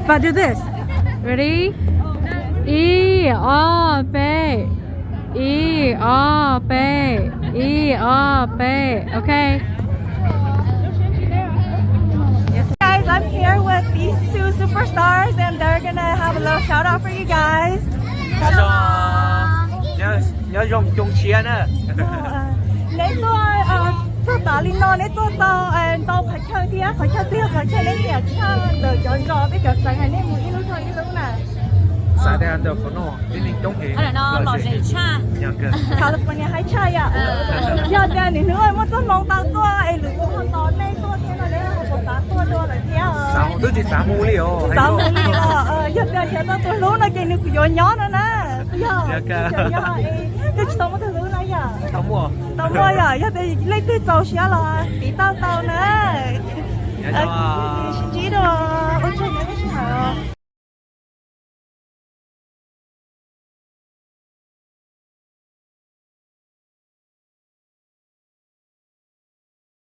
But do this. Ready? Ib, ob, peb. Ib, ob, peb. Ib, ob, peb. Okay. Guys, I'm here with these two superstars and they're gonna have a little shout out for you guys. Nyob zoo xyoo tshiab na. Neb tuaj txog tav li no neb tuaj tau ntau qhov chaw thiab, qhov chaw twg yog qhov chaw neb nyiam tshaj ntawm cov zos peb cov xeev hais nej mus ib lub rau ib lub na? Xav tias ntawm qhov no lom zem tshaj. California haib tshaj yom. Yog tias nws hnub muaj txoj hmoo tau tuaj es lwm tus ho tos nej tuaj thiab no neb ho puas xav tuaj dua lawm thiab? Xav, twb tsis xav mus li os. Xav mus li os. Yog tias nrhiav tau tus hlub no ces nws kuj yuav nyob no na. Yog, yog, yog tsis tau muaj tus hlub no yom. Tau muaj yom, yog tias leej twg txaus siab los tiv tauj tau na.